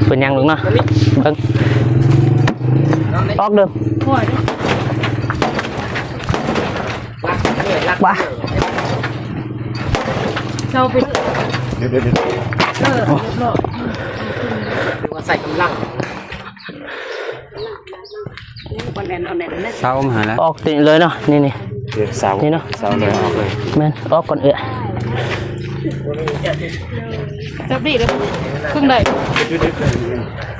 ເປັນຫຍັງລູກເນາະ ເບິ່ງ ອອກເດີ ວ້າ ເຊົາໄປເດີ ດຽວໆໆ ເອີ ຮຽບຮ້ອຍ ຫຼືວ່າໃສ່ກຳລັງ ເຊົາມາແລ້ວ ອອກຕິເລີຍເນາະ ນີ້ໆ ເຊົາ ນີ້ເນາະ ເຊົາເລີຍ ອອກເລີຍ ແມ່ນ ອອກກ່ອນເອື້ອຍ ຈັບດີເດີ ເພິ່ງໄດ້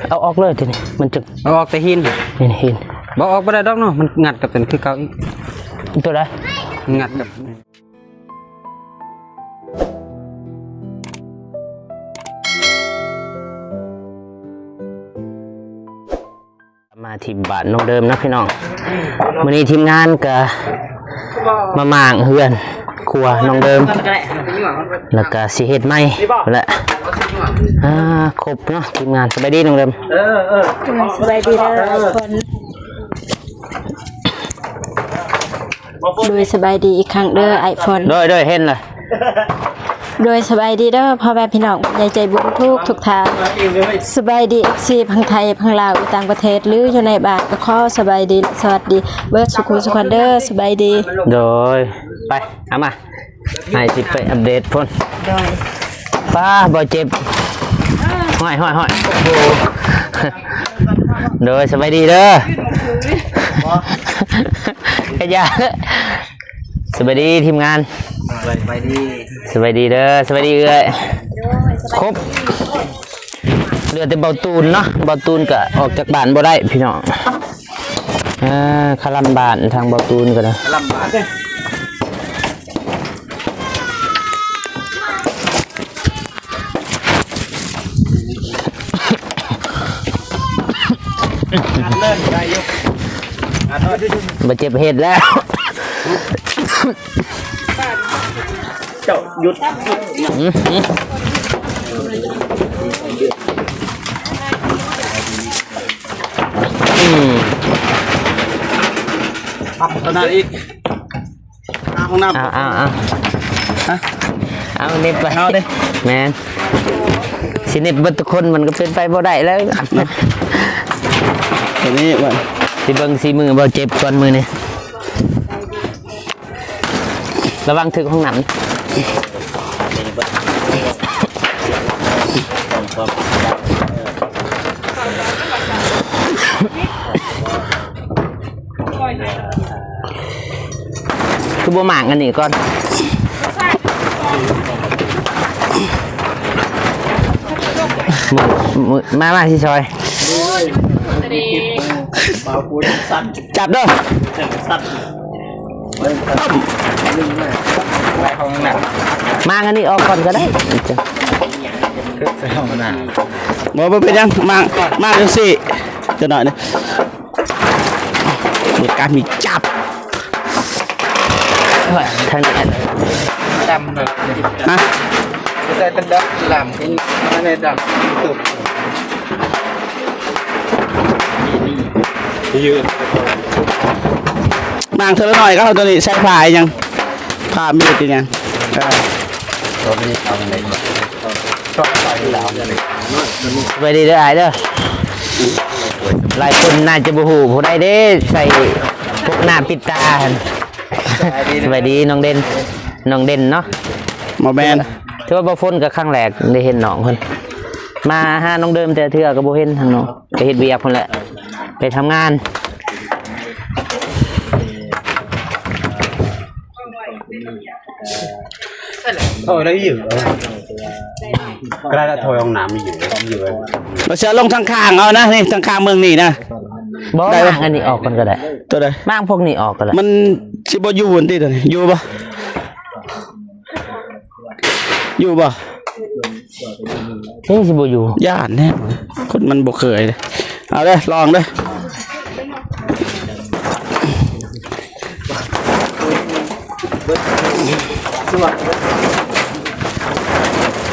ເອົາອອກເລີຍທີນີ້ ມັນຈະ ເອົາອອກແຕ່ຫີນ ຫີນ ຫີນ ບໍ່ອອກບໍ່ໄດ້ດອກເນາະ ມັນງັດກັບຕົວນີ້ຄືເກົ່າອີກ ຕົວໃດ? ມັນງັດກັບ ມາທີ່ບ້ານນ້ອງເດີມເນາະພີ່ນ້ອງ ມື້ນີ້ທີມງານກະມາມ້າງເຮືອນຄົວນ້ອງເດີມ ແລ້ວກະຊິເຮັດໃໝ່ແຫຼະ ອ່າ ຄົບເນາະທີມງານ ສະບາຍດີນ້ອງເດີມ ເອີ ເອີ ສະບາຍດີເດີ ໂດຍ ສະບາຍດີອີກຄັ້ງເດີອ້າຍຝົນ ໂດຍ ໂດຍ ເຫັນລະ ໂດຍ ສະບາຍດີເດີພໍ່ແມ່ພີ່ນ້ອງຜູ້ໃຫຍ່ໃຈບຸນທຸກທຸກທ່ານ ສະບາຍດີເອັຟຊີ ທັງໄທ ທັງລາວ ຢູ່ຕ່າງປະເທດ ຫຼື ຢູ່ໃນບ້ານ ກໍຂໍສະບາຍດີ ແລະ ສະຫວັດດີເບີດສູ່ຄູ່ສູ່ຄົນເດີ ສະບາຍດີ ໂດຍ ໄປ ເອົາມາ ໃຫ້ຊິໄປອັບເດດພຸ້ນ ໂດຍ ປ້າ ບໍ່ເຈັບ ຫ້ອຍ ຫ້ອຍ ຫ້ອຍ ໂອ້ ໂດຍ ສະບາຍດີເດີ ກະຢ່າ ສະບາຍດີທີມງານ ສະບາຍດີ ສະບາຍດີເດີ ສະບາຍດີເອື້ອຍ ຄົບ ເຫຼືອແຕ່ເບົາຕູນເນາະ ເບົາຕູນກະອອກຈາກບ້ານບໍ່ໄດ້ພີ່ນ້ອງ ອ່າ ຄະລຳບ້ານ ທາງເບົາຕູນກະໄດ້ ຄະລຳບ້ານ ອັດເລີຍ ໄດ້ຢູ່ ອັດເລີຍ ບາດເຈັບເຮັດແລ້ວ ເຈົ້າຢຸດ ອືມ ອືມ ອືມ ເອົາໜ້າອີກ ຫາຫ້ອງນ້ຳ ເອົາ ເອົາ ເອົາ ຮະ ເອົາເນັບໄປ ເອົາເດ້ ແມ່ນ ຊິເນັບເບິດທຸກຄົນມັນກໍເປັນໄປບໍ່ໄດ້ແລ້ວ ໂຕນີ້ວ່າ ຊິເບິ່ງສີມືບໍ່ເຈັບກ່ອນມື້ນີ້ ລະວັງຖືກຫ້ອງນ້ຳ ຄືບໍ່ໝາກອັນນີ້ກ່ອນ ມາ ມາຊິຊ່ອຍ ຈັບເດີ ມ້າງອັນນີ້ອອກກ່ອນກໍໄດ້ ບໍ່ ບໍ່ເປັນຫຍັງ ມ້າງ ມ້າງຈັ່ງຊີ້ ຈັກໜ້ອຍໜຶ່ງ ເປີດການມີຈັບ ທາງນີ້ດຳເລີຍ ຮະ ໃສ່ເປັນດຳ ດຳ ໃນດຳ ມ້າງເທື່ອລະໜ້ອຍກໍເອົາໂຕນີ້ໃສ່ຜ້າອີຫຍັງ ຜ້າມີດອີຫຍັງ ເອີ ສະບາຍດີເດີອ້າຍເດີ ຫຼາຍຄົນໜ້າຈະບໍ່ຮູ້ ຜູ້ໃດເດ້ໃສ່ປົກໜ້າປິດຕາຫັ້ນ ສະບາຍດີນ້ອງເດັ່ນ ນ້ອງເດັ່ນເນາະ ບໍ່ແມ່ນ ຖືວ່າບໍ່ຝົນກໍຄັ້ງແລກໄດ້ເຫັນນ້ອງເພິ່ນ ມາຫານ້ອງເດີມແຕ່ເທື່ອກໍບໍ່ເຫັນທາງນ້ອງ ໄປເຮັດວຽກພຸ້ນແຫຼະ ໄປທຳງານ ໂອ້ຍ ໄດ້ຢູ່ ກະໄດ້ລະ ຖອຍຫ້ອງນ້ຳຢູ່ ຢູ່ ເອົາເສື້ອລົງທາງຂ້າງເອົານະ ນີ້ທາງຂ້າງເບິ່ງນີ້ນະ ບໍ່ ໄດ້ບໍ່ ມ້າງອັນນີ້ອອກກ່ອນກໍໄດ້ ໂຕໃດ ມ້າງພວກນີ້ອອກກໍໄດ້ ມັນຊິບໍ່ຢູ່ຫັ້ນຕິ ໂຕນີ້ ຢູ່ບໍ່? ຢູ່ບໍ່? ເອີ ຊິບໍ່ຢູ່ ຢ້ານແທ້ ຄົນມັນບໍ່ເຄີຍ ເອົາເດີ ລອງເດີ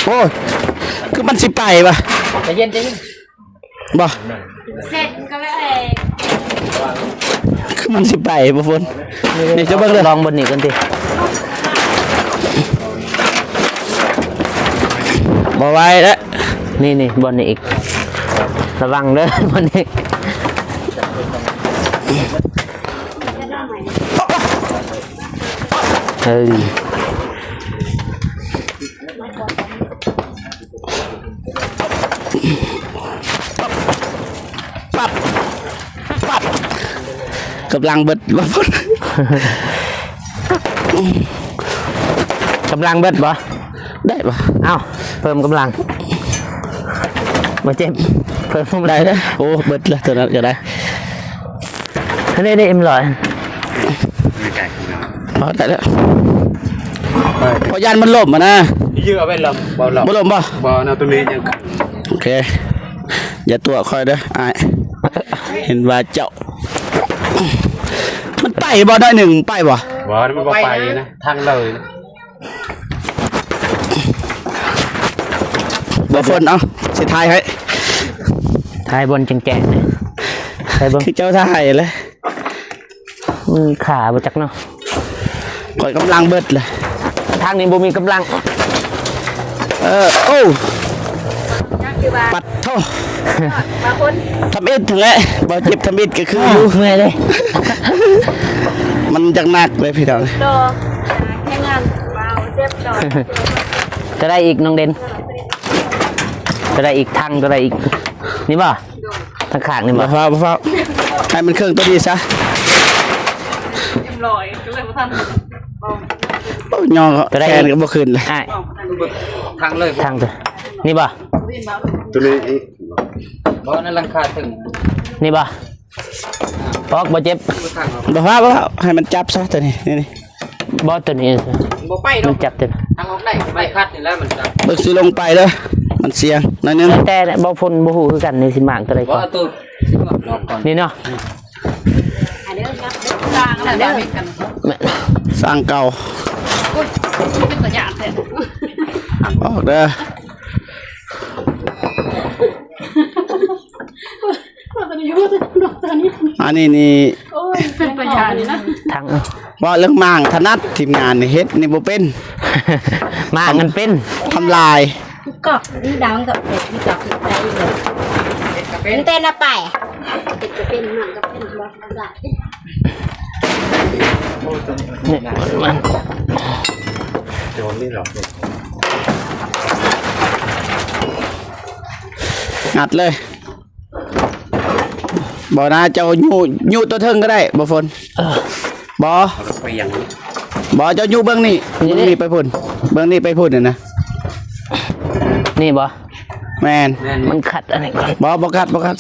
ໂອ້ຍ ຄືມັນຊິໄປວະ ໃຈເຢັນ ໃຈເຢັນ ບໍ່ ເສັດກໍແລ້ວແຫຼະ ຄືມັນຊິໄປບໍ່ຝົນ ນີ້ ເຈົ້າເບິ່ງເດີ ລອງບ່ອນນີ້ກ່ອນຕິ ບໍ່ໄຫວແລ້ວ ນີ້ໆ ບ່ອນນີ້ອີກ ລະວັງເດີ ມື້ນີ້ ເອີ ປັບ ປັບ ປັບ ກຳລັງເບິດ ກຳລັງເບິດບໍ່? ໄດ້ບໍ່? ເອົ້າ ເພີ່ມກຳລັງ ບໍ່ເຈັບ ເພີ່ມ ໄດ້ເດີ. ໂອ້ ເບິດລະ ໂຕນັ້ນກໍໄດ້. ອັນນີ້ໄດ້ເອັມຮ້ອຍ ອໍ ໄດ້ແລ້ວ ເພາະຢ້ານມັນລົ້ມຫັ້ນນະ. ເຍອະໄວ້ລຳ ບໍ່ລຳ ບໍ່ລົ້ມບໍ່? ບໍ່ນະ ໂຕນີ້ຍັງ ໂອເຄ ຢ່າຕົວະຂ້ອຍເດີອ້າຍ ເຫັນວ່າເຈົ້າ ມັນໄປບໍ່ ໜ້ອຍໜຶ່ງ ໄປບໍ່? ບໍ່ ມັນບໍ່ໄປນະ ທາງເລີຍ. ບໍ່ຝົນ ເອົາ ຊິຖ່າຍໃຫ້ ຖ່າຍບ່ອນແຈ້ງໆ ໃຫ້ເບິ່ງ ຄືເຈົ້າຖ່າຍແຫຼະ. ມີຂາບໍ່ຈັກເນາະ ຂ້ອຍກຳລັງເບິດເລີຍ ທາງນີ້ບໍ່ມີກຳລັງ. ເອີ ໂອ້ ປັດໂທ ມາຄົນ ທຳອິດຫັ້ນແຫຼະ ບໍ່ເຈັບທຳອິດກໍຄືຢູ່ ເມື່ອຍເດ້ ມັນຈັກໜັກເດ້ພີ່ນ້ອງ ຕໍ່ແຮງງານ ເວົ້າເຈັບຕໍ່. ໂຕໃດອີກນ້ອງເດັ່ນ? ໂຕໃດອີກ? ຖັງໂຕໃດອີກ? ນີ້ບໍ່? ທາງຂ້າງນີ້ບໍ່? ບໍ່ຟ້າວ ບໍ່ຟ້າວ ໃຫ້ມັນເຄິ່ງໂຕນີ້ຊະ ເອັມຮ້ອຍ ກໍເລີຍບໍ່ທັນ. ໂອ້ຍ ຍໍແຂນກໍບໍ່ຂຶ້ນເລີຍ ອ້າຍ ທາງເລີຍ ທາງໂຕນີ້ບໍ່? ໂຕນີ້ອີກ ບໍ່ ນັ້ນຫຼັງຄາເທິງ ນີ້ບໍ່? ອອກ ບໍ່ເຈັບ ບໍ່ຟ້າວ ບໍ່ຟ້າວ ໃຫ້ມັນຈັບຊະໂຕນີ້ ນີ້ໆ ບໍ່ ໂຕນີ້ ບໍ່ໄປດອກ ມັນຈັບໂຕນີ້ ທາງອອກໄດ້ ໄປຄັດນີ້ແຫຼະ ມັນຈັບ ເບິ່ງຊິລົງໄປເດີ ມັນສ່ຽງໜ້ອຍໜຶ່ງ ແຕ່ບໍ່ພົນບໍ່ຮູ້ຄືກັນ ນີ້ຊິມາກໂຕໃດກ່ອນ ນີ້ເນາະ ສ້າງເກົ່າ ໂອ້ຍ ເປັນຕາຢ້ານແທ້ ອອກເດີ. ອັນນີ້ນີ້ ໂອ້ຍ ເປັນຕາຢ້ານນີ້ນະ ທາງ ເວົ້າເລື່ອງມ້າງຖະໜັດ ທີມງານນີ້ເຮັດນີ້ບໍ່ເປັນ ມ້າງມັນເປັນ ທຳລາຍ ກອກນີ້ດັງກໍເປັນ ກອກໄດ້ເລີຍ ເປັນ ເປັນນະໄປ ເຮັດກໍເປັນ ມ້າງກໍເປັນ ບໍ່ທຳລາຍ ນີ້ມັນ ງັດເລີຍ. ບໍ່ນະ ເຈົ້າຍູ້ ຍູ້ຕົວເທິງກໍໄດ້ ບໍ່ຝົນ ເອີ ບໍ່ ບໍ່ ເຈົ້າຍູ້ເບິ່ງນີ້ ນີ້ ເບິ່ງນີ້ໄປພຸ້ນ ເບິ່ງນີ້ໄປພຸ້ນຫັ້ນນະ ນີ້ບໍ່? ແມ່ນ ມັນຂັດອັນນີ້ກ່ອນ ບໍ່ ບໍ່ຂັດ ບໍ່ຂັດ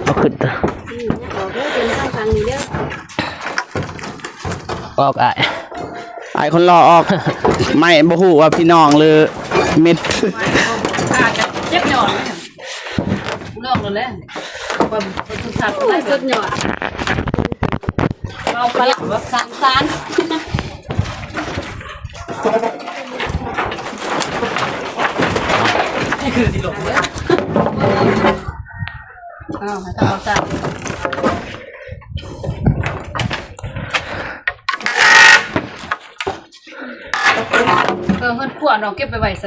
ເອົາຂຶ້ນ ອອກອ້າຍ ອ້າຍຄົນຫຼໍ່ອອກ ໄມ້ບໍ່ຮູ້ວ່າພີ່ນ້ອງຫຼືມິດ ອາດຈະເຈັບຍອດ ລອກແລ້ວແຫຼະ ຄວາມ ຄວາມສຸດສັດ ສຸດຍອດ ເວົ້າຝຣັ່ງວ່າສັງສານ ເອົາ ໃຫ້ເຂົາເຈົ້າ ເອີ ເຮືອນຄົວນ້ອງເກັບໄປໄວ້ໃສ?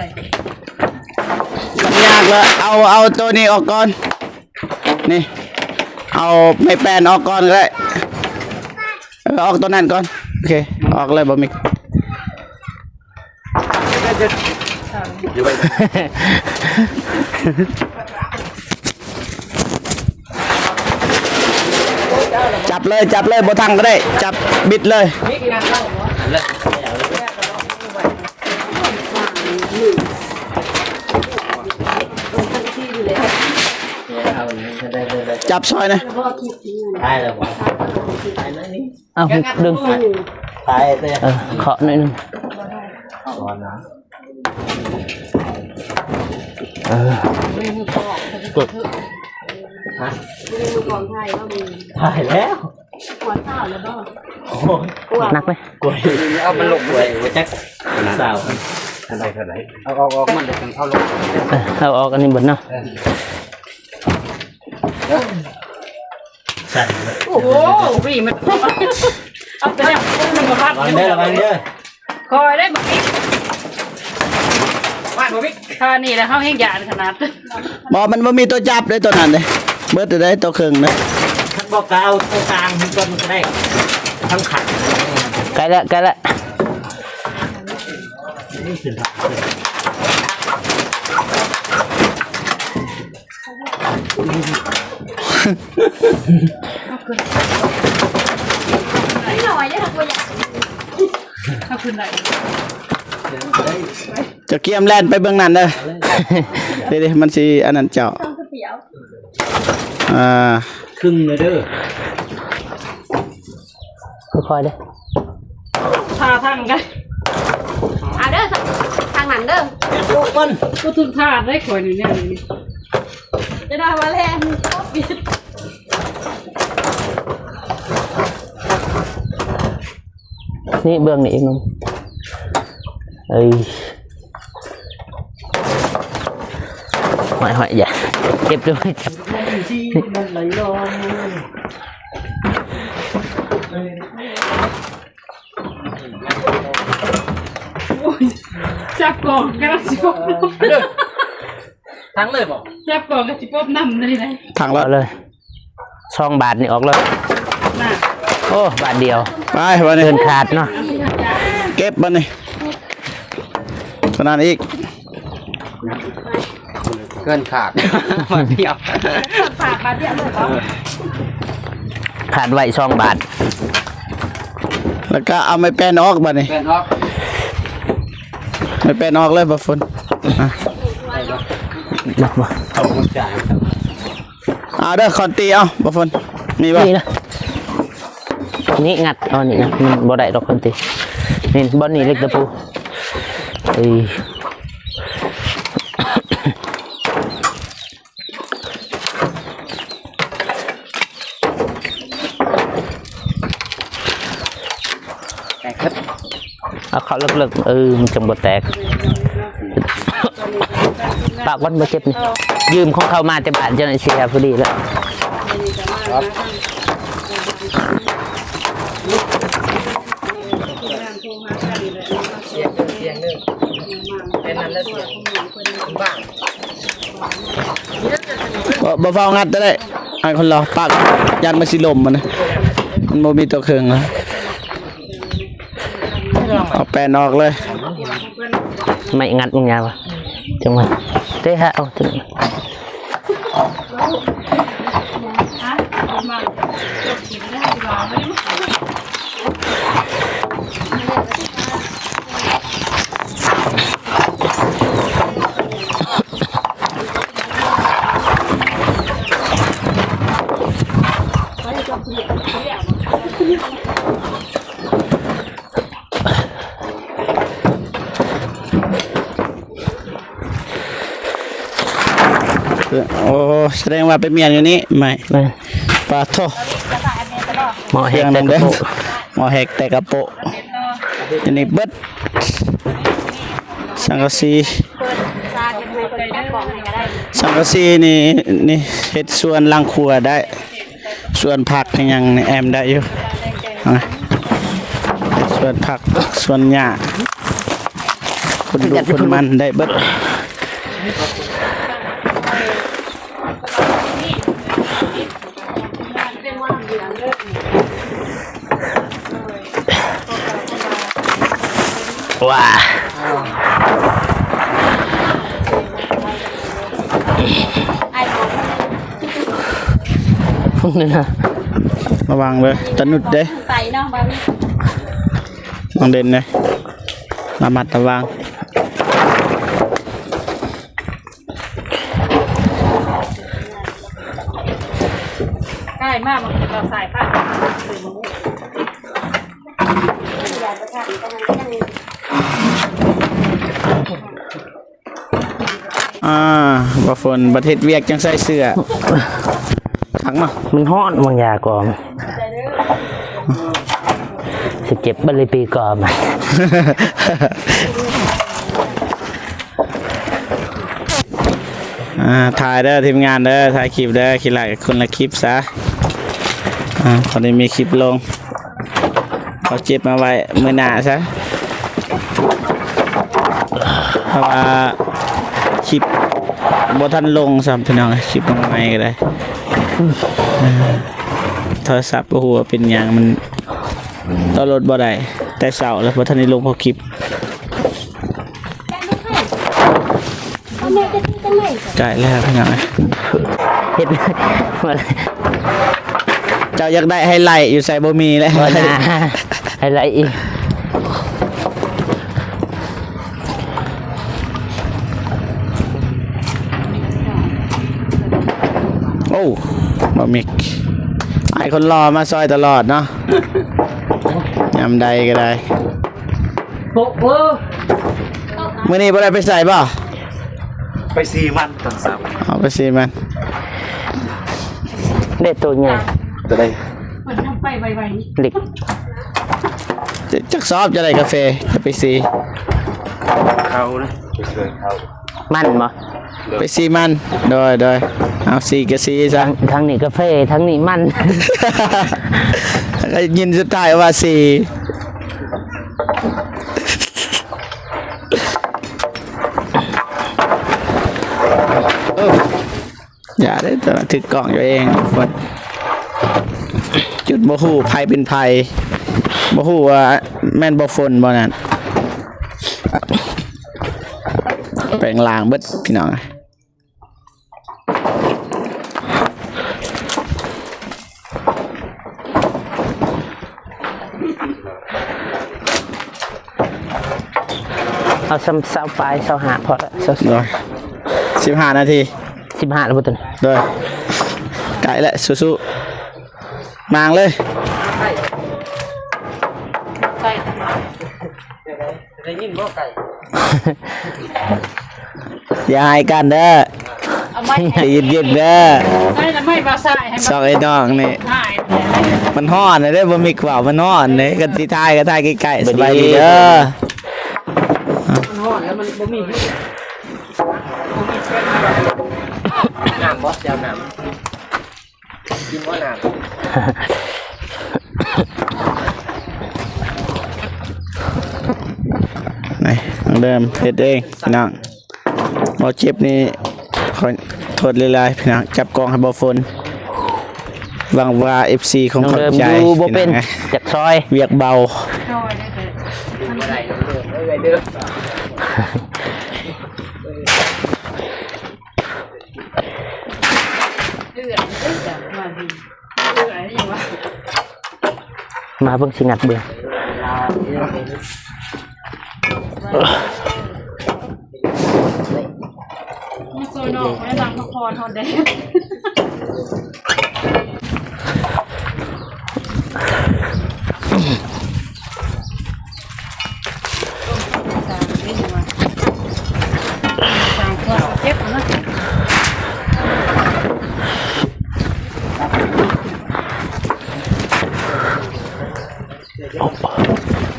ມັນຍາກລະ ເອົາ ເອົາໂຕນີ້ອອກກ່ອນ ນີ້ ເອົາໄມ້ແປ້ນອອກກ່ອນກໍໄດ້ ເອີ ອອກໂຕນັ້ນກ່ອນ ໂອເຄ ອອກເລີຍບໍ່ມີ ຈັບເລີຍ ຈັບເລີຍ ບໍ່ທັງກໍໄດ້ ຈັບບິດເລີຍ ຈັບຊ່ອຍນະ ໄດ້ແລ້ວບໍ່? ເອົາ ດຶງ ໄດ້ເລີຍ ເອີ ເຄາະໜ້ອຍໜຶ່ງ ເອີ ຮະ ຖ່າຍແລ້ວ ຫົວເຊົ້າແລ້ວບໍ່? ໂອ້ຍ ໜັກເລີຍ ກວຍ ເອົາມັນລົງໄວ້ບໍ່ຈັກ ສາວ ອັນໃດເທົ່າໃດ ເອົາອອກ ອອກ ມັນເອົາລົງ ເອີ ເອົາອອກອັນນີ້ເບິດເນາະ ເອີ ໂອ້ໂຫ ວີມັນ ເອົາໄປແລ້ວ ມັນບໍ່ທັນ ລະວັງເດີ ລະວັງເດີ ຄອຍໄດ້ບໍ່? ບ້ານບໍ່ມີ ທ່ານີ້ແລ້ວເຮົາແຮງຢ້ານຂະໜາດ. ບໍ່ ມັນບໍ່ມີຕົວຈັບເດ້ ຕົວນັ້ນເດ້ ເບິດເດ້ ຕົວເຄິ່ງເດ້. ຄັນບໍ່ກໍເອົາຕົວກາງມັນກ່ອນກໍໄດ້ ທັງຂາ. ໃກ້ແລ້ວ ໃກ້ແລ້ວ. ເຈົ້າກຽມແລ່ນໄປເບິ່ງນັ້ນເດີ ເດ້ໆ ມັນຊິອັນນັ້ນເຈົ້າ. ອ່າ ຄຶ່ງເລີຍເດີ. ຄ່ອຍໆເດີ ທ່າທາງກັນ. ເອົາເດີ ທາງນັ້ນເດີ ລູກມັນ. ບໍ່ຖືກທາດໄດ້ຂ້ອຍນີ້ແນວນີ້ ຈະໄດ້ວ່າແລ່ນ. ນີ້ເບື້ອງນີ້ອີກໜຶ່ງ. ເອີຍ ຫ້ອຍໆ ຢ່າເຈັບເດີ ຈັບ. ໂອ້ຍ ຈັບກ່ອນກະຊິປົບ. ທັງເລີຍບໍ່? ຈັບກ່ອນກະຊິປົບນຳເລີຍນະ. ທັງເລີຍ ສອງບາດນີ້ອອກເລີຍ. ໂອ້ ບາດດຽວ. ໄປບາດນີ້ ເກີນຄາດເນາະ. ເກັບບາດນີ້. ເທົ່ານັ້ນອີກ. ເກີນຄາດ ບາດດຽວ. ຂາດບາດດຽວເລີຍບໍ່? ຂາດໄວ້ສອງບາດ. ແລ້ວກໍເອົາໄມ້ແປ້ນອອກບາດນີ້. ແປ້ນອອກ. ໄມ້ແປ້ນອອກເລີຍ ບໍ່ຝົນ. ມາ ມາ ເອົາເດີ ຄອນຕີ ເອົາ ບໍ່ຝົນ ມີບໍ່? ນີ້ນະ ນີ້ງັດ ເອົານີ້ນະ ມັນບໍ່ໄດ້ດອກ ຄອນຕີ. ນີ້ ບ່ອນນີ້ເຫຼັກຕະປູ. ເອີ ແຕກເບິດ. ເອົາເຂົ້າເລິກໆ ເອີ ມັນຈັ່ງບໍ່ແຕກ. ປະກ່ອນ ບໍ່ເຈັບນີ້ ຢືມຂອງເຂົາມາແຕ່ບ້ານ ເຈົ້າໜ້າທີ່ເສຍພໍດີແລ້ວ. ບໍ່ ບໍ່ຟ້າວງັດກໍໄດ້ ໃຫ້ຄົນລາວປະ ຢ້ານມັນຊິລົ້ມ ມັນ ມັນບໍ່ມີຕົວເຄິ່ງ. ເອົາແປ້ນອອກເລີຍ. ໄມ້ງັດມັນຍາວ ຈັ່ງວ່າເຕະຫາເອົາ. ໂອ້ ສະແດງວ່າໄປມ້ຽນຢູ່ນີ້ ໄມ້ ແມ່ນ ປາໂທ້ ໝໍ້ແຮກແຕ່ກະໂປະ ໝໍ້ແຮກແຕ່ກະໂປະ ອັນນີ້ເບິດ ສັງກະສີ ສັງກະສີນີ້ ນີ້ເຮັດສວນຫຼັງຄົວໄດ້. ສວນຜັກອີ່ຫຍັງນີ້ແອ້ມໄດ້ຢູ່ ສວນຜັກ ສວນຫຍ້າ ຄົນດຸຄົນມັນໄດ້ເບິດ. ວ້າ ລະວັງເດີ ຕະໜຸດເດ້ ນ້ອງເດັ່ນເດ້ ລະມັດລະວັງ. ໃກ້ມາ ມັນກໍສາຍຟ້າ ອ່າ ບໍ່ຝົນ ບັດເຮັດວຽກຈັ່ງໃສ່ເສື້ອ ຄັກເນາະ. ມັນຮ້ອນ ວາງຢາກ່ອນ ຊິເຈັບບັດເລີຍປີກ່ອນ. ອ່າ ຖ່າຍເດີທີມງານເດີ ຖ່າຍຄລິບເດີ ຂີ້ຫຼ້າຄົນລະຄລິບຊະ ອ່າ ພໍໄດ້ມີຄລິບລົງ ເອົາເຈັບມາໄວ້ມື້ໜ້າຊະ ເພາະວ່າ ຄລິບບໍ່ທັນລົງຊ້ຳພີ່ນ້ອງ ຄລິບລົງໃໝ່ກໍໄດ້. ໂທລະສັບບໍ່ຮູ້ວ່າເປັນຫຍັງ ມັນດາວໂຫຼດບໍ່ໄດ້ ແຕ່ເຊົ້າແລ້ວ ບໍ່ທັນໄດ້ລົງເພາະຄລິບ. ໃກ້ແລ້ວພີ່ນ້ອງ ເຮັດ ເຈົ້າຢາກໄດ້ໄຮໄລຢູ່ໃສ ບໍ່ມີແລ້ວ ບໍ່ນາ ໄຮໄລອີກ. ໂອ້ ບ່າວມິກ ອ້າຍຄົນຫຼໍ່ມາຊ່ອຍຕະຫຼອດເນາະ ຍາມໃດກໍໄດ້. ໂອ້ໂຫ ມື້ນີ້ບໍ່ໄດ້ໄປໃສບໍ່? ໄປຊີມັນຕອນເຊົ້າ. ເອົາໄປຊີມັນ ໄດ້ໂຕໃຫຍ່ ໂຕໃດ? ເພິ່ນທຳໄປໄວໆ ເຫຼັກ. ຈ- ຈັກຊອບ ຈະໄດ້ກາເຟ ຈະໄປຊີ ເຂົານະ ໄປຊ່ວຍເຂົາ. ມັນບໍ່? ໂດຍ ໄປຊີມັນ. ໂດຍ ໂດຍ ເອົາ ຊີກໍຊີຊະ. ທາງ ທາງນີ້ກາເຟ ທາງນີ້ມັນ ກໍຍິນສຸດທ້າຍວ່າຊີ. ເອີ ຢ່າເດ້ ຖືກກ້ອງຢູ່ເອງ ຈຸດບໍ່ຮູ້ໃຜເປັນໃຜ ບໍ່ຮູ້ວ່າແມ່ນບໍ່ຝົນບໍ່ນັ້ນ ແປງລ່າງເບິດພີ່ນ້ອງ. ເອົາຊ້ຳຊາວປາຍ ຊາວຫ້າພໍແລ້ວ. ໂດຍ ສິບຫ້ານາທີ ສິບຫ້າແລ້ວບໍ່ຕົວນີ້? ໂດຍ ໃກ້ແລ້ວ ສູ້ໆ ມາງເລີຍ. ໄດ້ຍິນບໍ່ໄກ່? ຢ່າໃຫ້ກັນເດີ ໃຈເຢັນໆເດີ. ໃຊ້ນ້ຳໄມ້ມາໃສ່ໃຫ້ມັນ ສອງໄອ້ນ້ອງນີ້ ມັນຮ້ອນເດ້ ບໍ່ມີກວ່າ ມັນຮ້ອນເດ້. ຄັນຊິຖ່າຍກໍຖ່າຍໃກ້ໆ. ສະບາຍດີເດີ. ມັນຮ້ອນແລ້ວມັນບໍ່ມີ ນ້ຳບໍ່? ຊິເອົານ້ຳ. ກິນບໍ່ນ້ຳ? ນີ້ ນ້ອງເດີມເຮັດເອງພີ່ນ້ອງ. ບໍ່ເຈັບນີ້ ຂໍໂທດຫຼາຍໆພີ່ນ້ອງ ຈັບກ້ອງໃຫ້ບໍ່ຝົນ. ຫວັງວ່າເອັຟຊີຄົງເຂົ້າໃຈ. ນ້ອງເດີມຢູ່ບໍ່ເປັນ ພີ່ນ້ອງເອີຍ ຢາກຊ່ອຍ ວຽກເບົາ. ມາເບິ່ງ ຊິງັດເບິ່ງ. ມາຊ່ວຍນ້ອງ ບໍ່ໄດ້ນຳພະຄອນຮອດແດດ.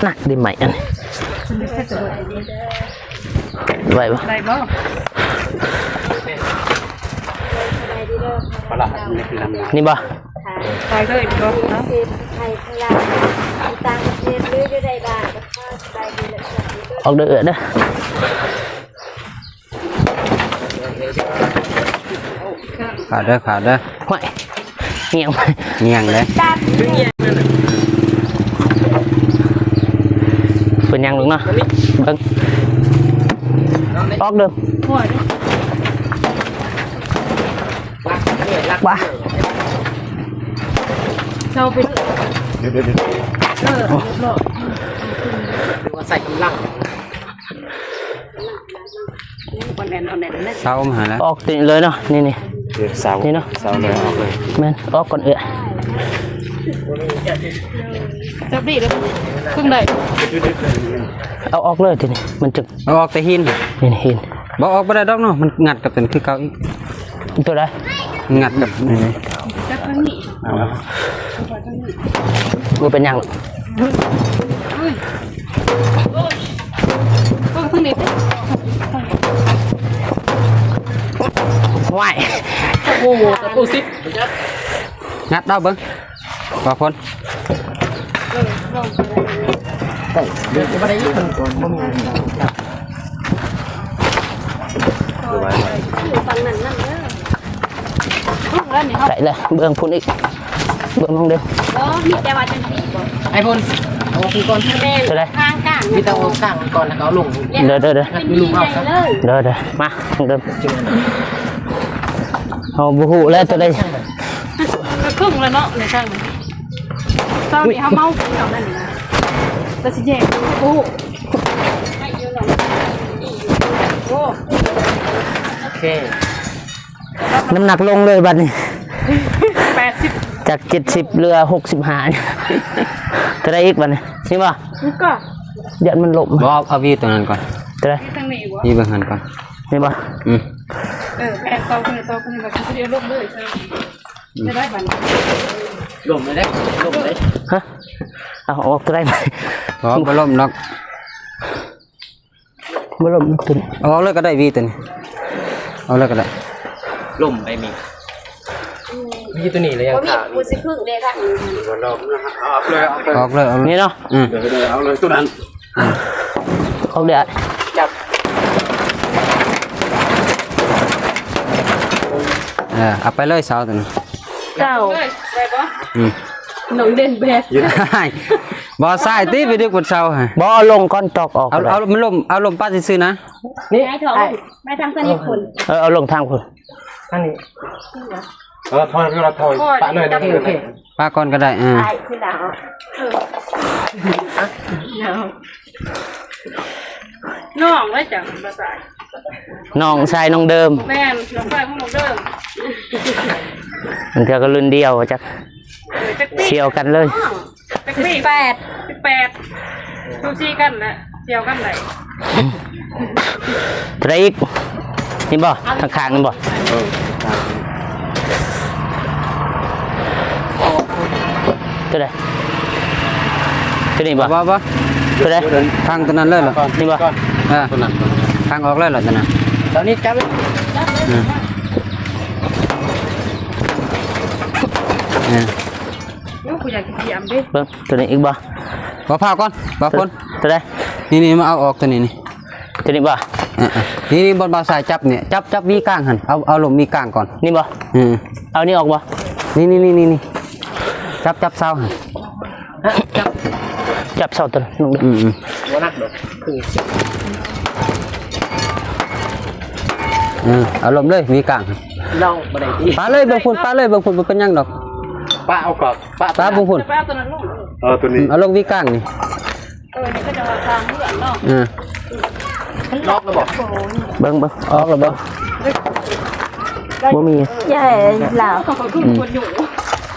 ໜັກດີໄໝອັນນີ້ ໄຫວບໍ່? ໄດ້ບໍ່? ນີ້ບໍ່? ໄປເລີຍບໍ່? ເນາະ ອອກເດີເອື້ອຍເດີ. ຂາວເດີ ຂາວເດີ. ຫ້ວຍ ງຽງ ງຽງເດ້. ເປັນຫຍັງລູກເນາະ? ເບິ່ງ ອອກເດີ. ວ້າ ເຈົ້າໄປເດີ. ເດີ ເດີ ເດີ ເອີ ຮຽບຮ້ອຍ ຫຼືວ່າໃສ່ກຳລັງ. ເຊົາມາແລ້ວ ອອກຕິເລີຍເນາະ. ນີ້ ນີ້ ເຊົາ ນີ້ເນາະ ເຊົາເລີຍ ອອກເລີຍ. ແມ່ນ ອອກກ່ອນເອື້ອຍ. ຈັບດີເດີ ເພິ່ງໄດ້ ເອົາອອກເລີຍທີນີ້ ມັນຈະ ເອົາອອກແຕ່ຫີນ. ນີ້ຫີນ ບໍ່ອອກບໍ່ໄດ້ດອກເນາະ ມັນງັດກັບຕົວນີ້ຄືເກົ່າອີກ. ຕົວໃດ? ງັດກັບນີ້ ຈັບທາງນີ້ ເອົາ ບໍ່ເປັນຫຍັງ. ເຮີ້ຍ ເບິ່ງທາງນີ້ຕິ. ຫວ້າຍ ໂອ້ໂຫ ຕະປູສິບ ງັດເອົາເບິ່ງ. ບໍ່ພົ້ນ ເອີ ເອີ ບໍ່ໄດ້ຍິນ ບໍ່ມີ ບໍ່ມີ ບໍ່ມີ. ຢູ່ຝັ່ງນັ້ນນຳເດີ. ໄກແລ້ວ ເບື້ອງພຸ້ນອີກ ເບື້ອງນ້ອງເດີ. ບໍ່ ມີແຕ່ວ່າຈັ່ງຊີ້ບໍ່ ໄອ້ພຸ້ນ ເອົາຂຶ້ນກ່ອນ. ແມ່ນ ຕົວໃດ? ທາງກາງ ມີແຕ່ເອົາກາງໄວ້ກ່ອນ ແລ້ວກໍເອົາລົງ. ເດີໆໆ ເດີໆ ມານ້ອງເດີ. ເຮົາບໍ່ຮູ້ແລ້ວຕົວໃດ ກໍເຄິ່ງແລ້ວເນາະ ໃນທາງນີ້. ຕອນນີ້ເຮົາເມົາເຂົ້ານັ້ນນະ ກໍຊິແຍກກັນບໍ່ຮູ້. ໂອເຄ ນ້ຳໜັກລົງເລີຍບັດນີ້ ແປດສິບ ຈາກເຈັດສິບເຫຼືອຫົກສິບຫ້າ. ເທົ່າໃດອີກບັດນີ້? ນີ້ບໍ່? ນີ້ກໍ ຢ້ານມັນລົ້ມ. ບໍ່ ເອົາວີຕົວນັ້ນກ່ອນ. ຕົວໃດ? ທາງນີ້ບໍ່? ວີເບິ່ງຫັ້ນກ່ອນ. ນີ້ບໍ່? ອືມ ເອີ ແມ່ນ ຕໍ່ຂຶ້ນ ຕໍ່ຂຶ້ນ ແບບຊິໄດ້ລົງເລີຍ. ອືມ ໄດ້ບັດນີ້ ລົ້ມເລີຍເດ້ ລົ້ມເລີຍ. ຮະ? ເອົາອອກຕົວໃດ? ບໍ່ ບໍ່ລົ້ມດອກ. ບໍ່ລົ້ມຕົວນີ້ ເອົາອອກເລີຍກໍໄດ້ວີຕົວນີ້ ເອົາເລີຍກໍໄດ້. ລົ້ມໄດ້ມີ ວີຕົວນີ້ແລ້ວຍັງຂາດ ບໍ່ມີຜູ້ຊິຄຶງເດ້ທາງນີ້. ບໍ່ລົ້ມນະ ເອົາອອກເລີຍ ອອກເລີຍ ອອກເລີຍ ນີ້ເນາະ. ອືມ ເດີໆ ເອົາເລີຍຕົວນັ້ນ ອອກເລີຍ ຈັບ. ເອີ ເອົາໄປເລີຍເສົາຕົວນັ້ນ. ເຈົ້າ ໄດ້ບໍ່? ອືມ ນ້ອງເດັ່ນແບກ ບໍ່ ຊາຍຕິ ໄປດຶກບົນເສົາ. ບໍ່ ເອົາລົງກ່ອນ ຕອກອອກ. ເອົາ ເອົາມັນລົມ ເອົາລົມປາດຊື່ໆນະ. ນີ້ ໄປທາງສະນິດພຸ້ນ. ເອີ ເອົາລົງທາງພຸ້ນ ທາງນີ້. ເອີ ຖອຍ ຖອຍ ປະເລີຍ. ໂອເຄ ໂອເຄ ປະກ່ອນກໍໄດ້. ເອີ ນ້ອງເດ້ ຈັກ ນ້ອງຊາຍນ້ອງເດີມ. ແມ່ນ ນ້ອງຊາຍຂອງນ້ອງເດີມ. ບາງເທື່ອກໍລຸ້ນດຽວ ຈັກ ເອີ ຈັກປີ ສ່ຽວກັນເລີຍ. ຈັກປີ? ສິບແປດ ສິບແປດ ສູສີກັນແຫຼະ ສ່ຽວກັນໄດ້. ເທົ່າໃດອີກ? ນີ້ບໍ່? ທາງຂ້າງນີ້ບໍ່? ເອີ ເທົ່າໃດ? ຕົວນີ້ບໍ່? ບໍ່ ບໍ່ ຕົວໃດ? ທາງຕົວນັ້ນເລີຍເນາະ. ນີ້ບໍ່? ເອີ ຕົວນັ້ນ ທາງອອກເລີຍເນາະ ຕົວນັ້ນ. ຕົວນີ້ຈັບເລີຍ. ເອີ ເອີ ໂອ້ ຜູ້ໃຫຍ່ກະຕຽມເດ້. ເບິ່ງ ຕົວນີ້ອີກບໍ່? ບໍ່ ພາກ່ອນ ບໍ່ ຄົນ ຕົວໃດ? ນີ້ໆ ມາເອົາອອກຕົວນີ້ນີ້. ຕົວນີ້ບໍ່? ເອີໆ ນີ້ໆ ບ່ອນບ່າວຊາຍຈັບນີ້ ຈັບ ຈັບວີກາງຫັ້ນ ເອົາ ເອົາລົມວີກາງກ່ອນ. ນີ້ບໍ່? ເອີ ເອົານີ້ອອກບໍ່? ນີ້ໆໆໆ ຈັບ ຈັບເສົາຫັ້ນ ຈັບ ຈັບເສົາຕົວນັ້ນ. ອືມໆ ບໍ່ໜັກດອກ. ເອີ ເອົາລົມເລີຍວີກາງ ລອງບໍ່ໄດ້ຕິ. ປະເລີຍເບິ່ງພຸ້ນ ປະເລີຍເບິ່ງພຸ້ນ ບໍ່ເປັນຫຍັງດອກ. ປະເອົາກ່ອນ ປະ ປະເບິ່ງພຸ້ນ. ເອີ ຕົວນີ້ ເອົາລົງວີກາງນີ້. ເອີ ນີ້ກໍຈະວ່າທາງເຮືອນເນາະ. ເອີ ມັນອອກແລ້ວບໍ່? ເບິ່ງ ເບິ່ງ ອອກແລ້ວບໍ່? ບໍ່ມີ ໃຫຍ່ລາວ. ອືມ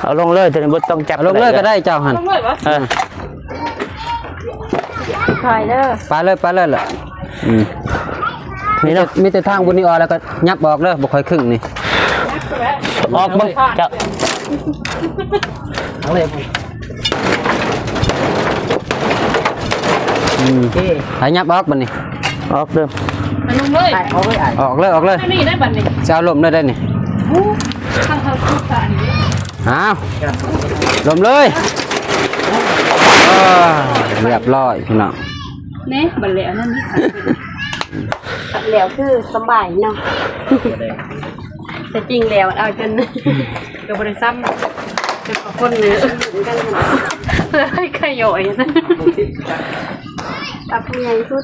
ເອົາລົງເລີຍ ຕົວນີ້ບໍ່ຕ້ອງຈັບ. ເອົາລົງເລີຍກໍໄດ້ເຈົ້າຫັ້ນ. ເອີ ຄ່ອຍເດີ ໄປເລີຍ ໄປເລີຍລະ. ອືມ ນີ້ເນາະ ມີແຕ່ທາງບຸນນີ້ອອກ ແລ້ວກໍຫຍັບອອກເດີ ບໍ່ຄ່ອຍຄຶ້ງນີ້. ອອກເບິ່ງເຈົ້າ ເອົາເລີຍ. ອືມ ໂອເຄ ໃຫ້ຫຍັບອອກບັດນີ້. ອອກເດີ ລົງເລີຍ ອອກເລີຍ ອອກເລີຍ. ອັນນີ້ໄດ້ບັດນີ້ ຈະເອົາລົມເລີຍໄດ້ນີ້. ເອົາລົມເລີຍ. ເອີ ຮຽບຮ້ອຍພີ່ນ້ອງ. ແນ່ ບັດແລ້ວນັ້ນນີ້ ແລ້ວຄືສະບາຍເນາະ. ແຕ່ຈິງແລ້ວເອົາຈົນ ກໍບໍ່ໄດ້ຊ້ຳ ແຕ່ຄົນນີ້ ເອີ ກັນ ເອີ ໃຫ້ຂະຫຍອຍ ເອົາຜູ້ໃຫຍ່ສຸດ.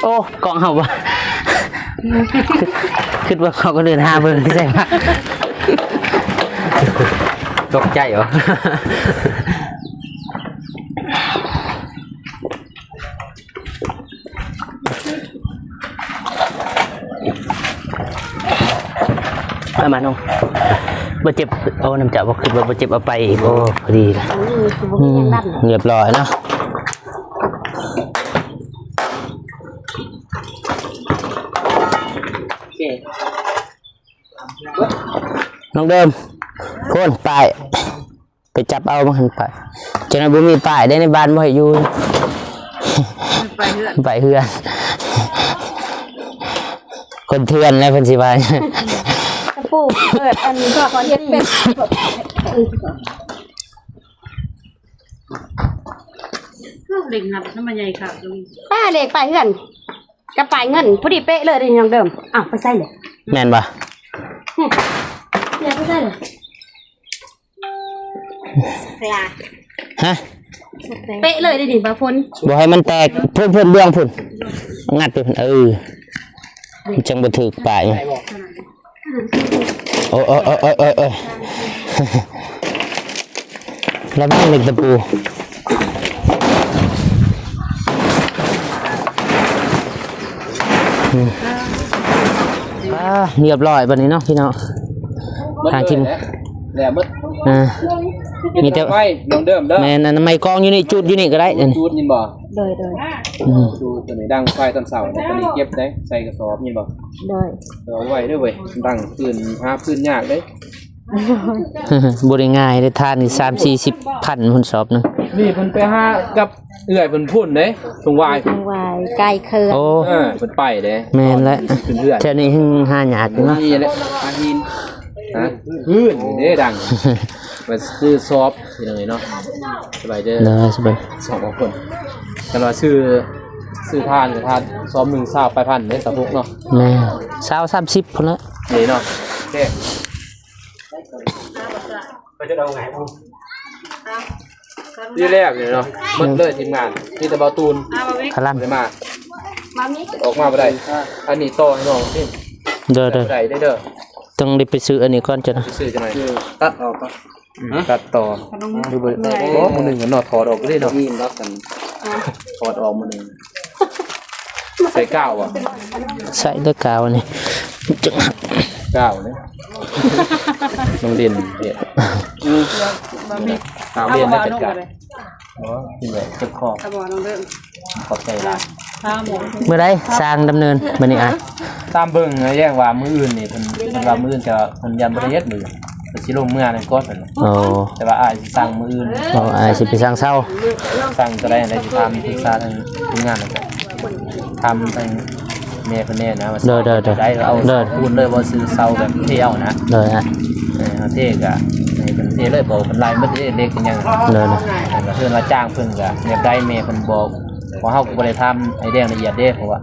ໂອ້ ກ້ອງເຮົາບໍ່ ຄິດວ່າເຂົາກໍເດີນຫາເບິ່ງທີ່ໃສ່ມາ ຕົກໃຈບໍ່? ເອົາມານ້ອງ ບໍ່ເຈັບ. ໂອ້ ນ້ຳຈາບໍ່ ຄິດວ່າບໍ່ເຈັບ ເອົາໄປອີກ. ໂອ້ ພໍດີລະ. ອືມ ຮຽບຮ້ອຍເນາະ. ນ້ອງເດີມ ໂພນ ປ້າຍ ໄປຈັບເອົາ ບໍ່ເຫັນປ້າຍ. ຈັ່ງນັ້ນບໍ່ມີປ້າຍໄດ້ ໃນບ້ານບໍ່ໃຫ້ຢູ່ ໄປເຮືອນ ໄປເຮືອນ ຄົນເຖື່ອນແລ້ວເພິ່ນຊິວ່າ. ຕະປູ ເອີ ອັນນີ້ກໍເຮັດເປັນ ເຫຼັກຫັດນຳໃຫຍ່ຄັກ. ປ້າເຫຼັກໄປເຮືອນ. ກະປາຍເງິນພໍດີເປະເລີຍເດ້ນ້ອງເດີມ. ອ້າວ ໄປໃສເລີຍ? ແມ່ນບໍ່? ຫຶ ເອີ ໄປໃສເລີຍ? ຮະ? ເປະເລີຍເດ້ນີ້ ບ່າວຝົນ. ບໍ່ໃຫ້ມັນແຕກ ເພິ່ນ ເພິ່ນເບື້ອງພຸ້ນ ງັດໄປພຸ້ນ. ເອີ ມັນຈັ່ງບໍ່ຖືກປາຍມັນ. ໂອ້ຍ ໂອ້ຍ ໂອ້ຍ ໂອ້ຍ ໂອ້ຍ ລະວັງເຫຼັກຕະປູ. ອືມ ອ່າ ຮຽບຮ້ອຍບັດນີ້ເນາະພີ່ນ້ອງ. ທາງທີມ ແລ້ວໝົດ ອ່າ ມີແຕ່ໄຟ ນ້ອງເດີມເດີ. ແມ່ນ ອັນໄມ້ກອງຢູ່ນີ້ ຈູດຢູ່ນີ້ກໍໄດ້. ຈູດນີ້ບໍ່? ໂດຍ ໂດຍ. ອືມ ຈູດຕົວນີ້ ດັງໄຟຕອນເຊົ້າ ຕົວນີ້ເກັບໄດ້ ໃສ່ກະສອບນີ້ບໍ່? ໂດຍ. ເອົາໄວ້ເດີເວີຍ ດັງຟືນ ຫາຟືນຍາກເດ້. ບໍ່ໄດ້ງ່າຍເດ້ ຖ່ານນີ້ສາມສີ່ສິບພັນພຸ້ນ ສອບໜຶ່ງ. ນີ້ເພິ່ນໄປຫາກັບເອື້ອຍເພິ່ນພຸ້ນເດ້ ທົ່ງຫວາຍ ທົ່ງຫວາຍ ໄກເຄືອ. ໂອ້ ເອີ ເພິ່ນໄປເດ້. ແມ່ນແຫຼະ ຂຶ້ນເຮືອນ ແຖວນີ້ຫຶງຫາຍາກຢູ່ເນາະ. ນີ້ແຫຼະ ຫາຫີນ ຫາພື້ນເດ້ ດັງ ໄປຊື້ສອບ ພີ່ນ້ອງເອີຍເນາະ. ສະບາຍເດີ ໂດຍ ສະບາຍ ສອງຄົນ. ຄັນວ່າຊື້ ຊື້ຖ່ານກໍຖ່ານສອບໜຶ່ງຊາວປາຍພັນເດ້ ສາວປຸກເນາະ. ແມ່ນ ຊາວ ສາມສິບພຸ້ນລະ ນີ້ເນາະ. ໂອເຄ ທີ່ແລກນີ້ເນາະ ໝົດເລີຍທີມງານ ມີແຕ່ບ່າວຕູນ ພະລັນ ບໍ່ໄດ້ມາ ອອກມາບໍ່ໄດ້. ອັນນີ້ຕໍ່ໃຫ້ນ້ອງຕິ ເດີ ເດີ ໄດ້ເດີ ຕ້ອງໄດ້ໄປຊື້ອັນນີ້ກ່ອນ ຈັ່ງ ໄປຊື້ຈັ່ງໃດ ຕັດອອກກ່ອນ. ອືມ ຕັດຕໍ່ ບໍ່ ມື້ໜຶ່ງກໍເນາະ ຖອດອອກເລີຍເນາະ ຖອດອອກມື້ໜຶ່ງ. ໃສ່ກາວບໍ່? ໃສ່ແຕ່ກາວນີ້ ກາວນີ້ ນ້ອງເດັ່ນເຮັດ ອືມ ກາວເດັ່ນເຮັດກາວ. ອໍ ກິນແບບເຈັບຄໍ ຂອບໃຈຫຼາຍ. ມື້ໃດສ້າງດຳເນີນມື້ນີ້ອ້າຍ? ຕາມເບິ່ງແລ້ວວ່າມື້ອື່ນນີ້ ເພິ່ນ ເພິ່ນວ່າມື້ອື່ນຈະ ເພິ່ນຢ້ານບໍ່ໄດ້ເຮັດມື້ອື່ນ ເພິ່ນຊິລົງເມືອນັ້ນກ່ອນເພິ່ນ. ໂອ້ ແຕ່ວ່າອ້າຍຊິສັ່ງມື້ອື່ນ. ໂອ້ ອ້າຍຊິໄປສັ່ງເຊົາ ສັ່ງຕົວໃດ ອັນໃດຊິຖາມປຶກສາທາງທີມງານ ຖາມທາງແມ່ເພິ່ນແດ່ນະວ່າ ໂດຍ ໂດຍ ໂດຍ ໄດ້ເອົາ ໂດຍ ເຊົາປູນເລີຍບໍ່ ຊື້ເຊົາແບບເທເອົານະ. ໂດຍ ເອີ ເຮົາເທກະໃຫ້ເພິ່ນເທເລີຍ ເພາະວ່າເພິ່ນລາຍໝົດເດ້ ເຫຼັກອີຫຍັງ. ໂດຍ ໂດຍ ແລ້ວກໍເພິ່ນວ່າຈ້າງເພິ່ນກະແບບໃດ ແມ່ເພິ່ນບອກ ເພາະເຮົາກໍບໍ່ໄດ້ຖາມອ້າຍແດງລະອຽດເດ້ ເພາະວ່າ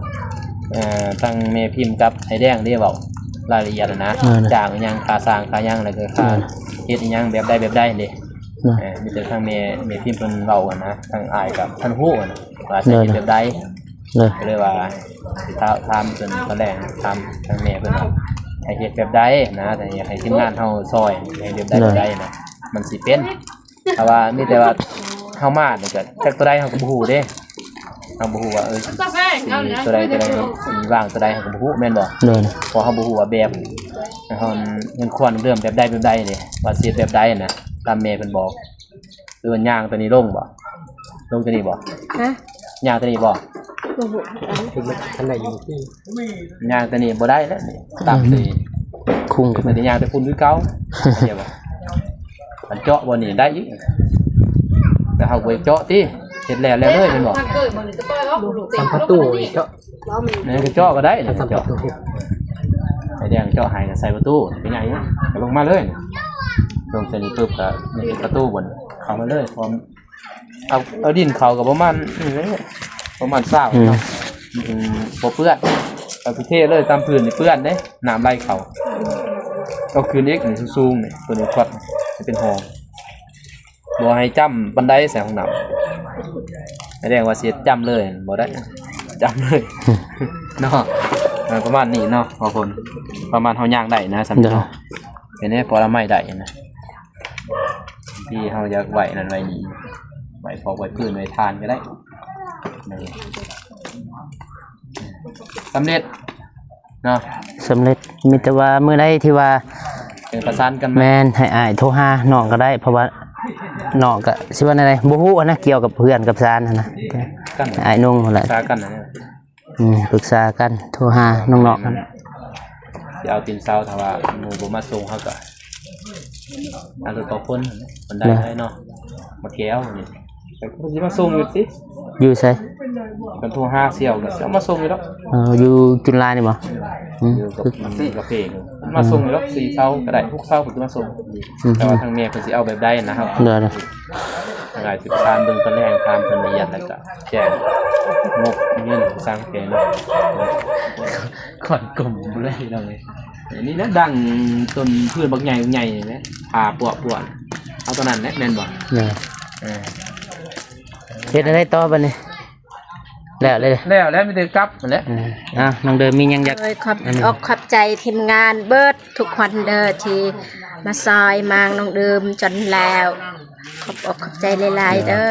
ເອີ ທັງແມ່ພິມກັບອ້າຍແດງເດ້ເວົ້າລາຍລະອຽດນະ ຈ້າງອີຫຍັງ ຄ່າສ້າງຄ່າຫຍັງ ແລ້ວກໍຄ່າເຮັດອີຫຍັງ ແບບໃດແບບໃດເດ້. ເອີ ມີແຕ່ທາງແມ່ ແມ່ພິມເພິ່ນເວົ້າຫັ້ນນະ ທາງອ້າຍກໍທັນຮູ້ຫັ້ນນະ ວ່າຊິເຮັດແບບໃດ. ໂດຍ ກໍເລີຍວ່າຊິຖາມເພິ່ນຕອນແລກ ຖາມທາງແມ່ເພິ່ນວ່າໃຫ້ເຮັດແບບໃດນະ ໃຫ້ ໃຫ້ທີມງານເຮົາຊ່ອຍ ໃຫ້ແບບໃດແບບໃດນະ ມັນຊິເປັນ. ຖ້າວ່າມີແຕ່ວ່າເຮົາມານີ້ກໍຈັກຕົວໃດເຮົາກໍບໍ່ຮູ້ເດ້ ເຮົາບໍ່ຮູ້ວ່າ ເອີ ຊິຕົວໃດຕົວໃດ ຊິວາງຕົວໃດເຮົາກໍບໍ່ຮູ້ ແມ່ນບໍ່? ໂດຍ ເພາະເຮົາບໍ່ຮູ້ວ່າແບບ ເຮົາ ເຮືອນຄວນເລີ່ມແບບໃດແບບໃດເດ້ ວ່າຊິເຮັດແບບໃດນະ ຕາມແມ່ເພິ່ນບອກ. ຫຼືວ່າຍ່າງຕົວນີ້ລົງບໍ່? ລົງຕົວນີ້ບໍ່? ຮະ? ຍ່າງຕົວນີ້ບໍ່? ບໍ່ຮູ້ຄືກັນ ຄັນໄດ້ຢູ່ທີ່ ຍ່າງຕົວນີ້ບໍ່ໄດ້ແລ້ວນີ້ ຕາມຕົວນີ້ ຄຸ້ງກໍບໍ່ໄດ້ ຍ່າງແຕ່ພຸ້ນຄືເກົ່າ ເຫັນບໍ່? ມັນເຈາະບໍ່ນີ້ໄດ້ອີກ ແຕ່ເຮົາບໍ່ໄດ້ເຈາະຕິ ເຮັດແລ້ວແລ້ວເລີຍແມ່ນບໍ່? ສຳປະຕູເຈາະ ແມ່ນກໍເຈາະກໍໄດ້ນີ້ ສຳປະຕູ ເຈາະ ໄອ້ແດງເຈາະໃຫ້ກໍໃສ່ປະຕູ ເປັນຫຍັງ ກໍລົງມາເລີຍ ລົງໃສ່ນີ້ປຶບກໍນີ້ປະຕູບ່ອນ ເຂົ້າມາເລີຍ ພ້ອມ ເອົາ ເອົາດິນເຂົ້າກໍປະມານນີ້ແຫຼະ ປະມານຊາວ ອືມ ເນາະ ອືມ ບໍ່ເປື້ອນ ເອົາໄປເທເລີຍ ຕາມພື້ນນີ້ເປື້ອນເດ້ ນ້ຳໄຫຼເຂົ້າ ເອົາຂຶ້ນອີກນີ້ ສູງໆນີ້ ຕົວນີ້ຄວັດໃຫ້ເປັນຫ້ອງ ບໍ່ໃຫ້ຈ້ຳປານໃດໃສ່ຫ້ອງນ້ຳ ແສດງວ່າຊິເຮັດຈ້ຳເລີຍ ບໍ່ໄດ້ ຈ້ຳເລີຍເນາະ ເອີ ປະມານນີ້ເນາະ ພໍພົນ ປະມານເຮົາຍ່າງໄດ້ນະ ສ່ຳນີ້ເນາະ ເຫັນໄດ໋ ພໍລະໄມ້ໄດ້ນະ ທີ່ເຮົາຢາກໄວ້ນັ້ນໄວ້ນີ້ ໄວ້ພອກໄວ້ພື້ນໄວ້ທານກໍໄດ້ ສຳເລັດເນາະ ສຳເລັດ ມີແຕ່ວ່າມື້ໃດທີ່ວ່າ ເອີ ປະສານກັນ ແມ່ນ ໃຫ້ອ້າຍໂທຫານ້ອງກໍໄດ້ ເພາະວ່ານ້ອງກໍຊິວ່າແນວໃດ ບໍ່ຮູ້ຫັ້ນນະ ກ່ຽວກັບເຮືອນກັບຊານຫັ້ນນະ ອ້າຍນຸ່ງຫັ້ນແຫຼະ ປຶກສາກັນ ອືມ ປຶກສາກັນ ໂທຫານ້ອງໆຫັ້ນ ຊິເອົາຕີນເສົາ ຖ້າວ່າໝູ່ບໍ່ມາສົ່ງ ເຮົາກໍ ອາ ລົດເອົາຄົນ ມັນໄດ້ເນາະ ມາແກ້ວນີ້ ເພິ່ນຊິມາສົ່ງຢູ່ຕິ ຢູ່ໃສ? ເພິ່ນໂທຫາສ່ຽວກໍຊິເອົາມາສົ່ງຢູ່ດອກ ເອີ ຢູ່ຈຸນລານີ້ບໍ່? ອືມ ຢູ່ກັບກາເຟ ມາສົ່ງຢູ່ດອກ ສີ່ເສົາກໍໄດ້ ຫົກເສົາເພິ່ນຊິມາສົ່ງ ອືມ ແຕ່ວ່າທາງແມ່ເພິ່ນຊິເອົາແບບໃດນະ ເຮົາ ໂດຍ ຫຼາຍສິບສາມເບິ່ງຕະແລງ ຖາມເພິ່ນລະອຽດ ແລ້ວກະແຈ້ງງົບເງິນສັງເກດເນາະ. ຂອນກົມບໍ່ໄດ້ພີ່ນ້ອງເອີຍ. ອັນນີ້ນະ ດັງຕົ້ນພືນບັກໃຫຍ່ໆນີ້ແຫຼະ ຜ່າປົວໆ ເອົາຕົວນັ້ນແຫຼະ ແມ່ນບໍ່? ເອີ ເຮັດແນວໃດຕໍ່ບັດນີ້? ແລ້ວເລີຍ ແລ້ວແລ້ວ ມີແຕ່ກັບຫັ້ນແຫຼະ. ເອີ ອ່າ ນ້ອງເດີມມີຫຍັງຢາກ ໂດຍ ຂອບ ອັນນີ້ ອກຂອບໃຈທີມງານເບິດທຸກຄົນເດີ ທີ່ມາຊ່ອຍມາງນ້ອງເດີມຈົນແລ້ວ. ຂອບອົກຂອບໃຈຫຼາຍໆເດີ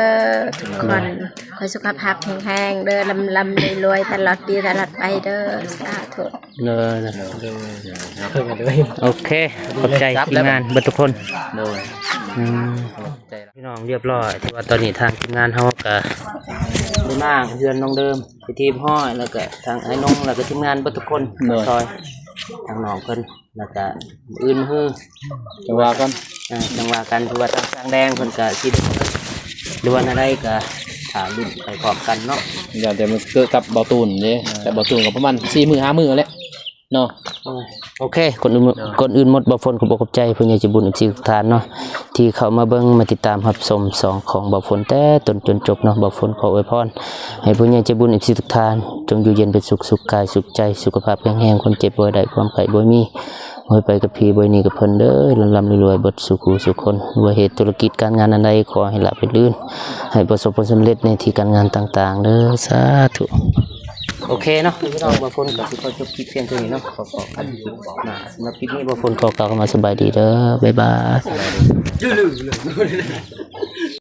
ທຸກຄົນ. ຂໍໃຫ້ສຸຂະພາບແຂງແຮງເດີ ລ່ຳໆລວຍໆຕະຫຼອດປີຕະຫຼອດໄປເດີ ສາທຸ. ເດີ ໂອເຄ ຂອບໃຈທີມງານເບິດທຸກຄົນ. ໂດຍ ອືມ ພີ່ນ້ອງ ຮຽບຮ້ອຍ ຖືວ່າຕອນນີ້ທາງທີມງານເຮົາກະໄດ້ມາເຮືອນນ້ອງເດີມ ໄປທີ່ຮຽບຮ້ອຍ ແລ້ວກະທາງອ້າຍນົງ ແລ້ວກະທີມງານເບິດທຸກຄົນ ໂດຍ ຊ່ອຍທາງນ້ອງເພິ່ນ ແລ້ວກະມື້ອື່ນມື້ ຈັ່ງວ່າກັນ ເອີ ຈັ່ງວ່າກັນ. ຄືວ່າທາງຊ່າງແດງເພິ່ນກະຊິດ່ວນແນວໃດກະຖ້າລຸ້ນໄປພ້ອມກັນເນາະ. ຢ່າແຕ່ມັນເກີດກັບເບົາຕູນເດ້ ແຕ່ເບົາຕູນກະປະມານສີ່ມື້ຫ້າມື້ແຫຼະ ເນາະ. ໂອເຄ ກ່ອນອື່ນ ກ່ອນອື່ນໝົດ ບ່າວຝົນຂໍຂອບໃຈຜູ້ໃຫຍ່ໃຈບຸນ ເອັຟຊີ ທຸກທ່ານເນາະ ທີ່ເຂົ້າມາເບິ່ງມາຕິດຕາມຮັບຊົມຊ່ອງຂອງບ່າວຝົນແຕ່ຕົ້ນຈົນຈົບເນາະ. ບ່າວຝົນຂໍອວຍພອນໃຫ້ຜູ້ໃຫຍ່ໃຈບຸນ ເອັຟຊີ ທຸກທ່ານ ຈົ່ງຢູ່ເຢັນເປັນສຸກ ສຸກກາຍສຸກໃຈ ສຸຂະພາບແຂງແຮງ ຄວາມເຈັບບໍ່ໃຫ້ໄດ້ ຄວາມໄຂ້ບໍ່ໃຫ້ມີ ບໍ່ໃຫ້ໄປກັບຜີບໍ່ໃຫ້ໜີກັບເພິ່ນເດີ ລ່ຳໆລວຍໆເບິດສູ່ຄູ່ສູ່ຄົນ. ບໍ່ວ່າເຮັດທຸລະກິດການງານອັນໃດ ຂໍໃຫ້ລາບລື່ນ ໃຫ້ປະສົບຜົນສຳເລັດໃນທີ່ການງານຕ່າງໆເດີ ສາທຸ. ໂອເຄເນາະພີ່ນ້ອງ ບ່າວຝົນກະຊິຂໍຈົບຄລິບພຽງເທົ່ານີ້ເນາະ. ຂໍ ຂໍກັນມາສຳລັບຄລິບນີ້ ບ່າວຝົນຂໍກ່າວຄຳວ່າສະບາຍດີເດີ ບາຍບາຍ.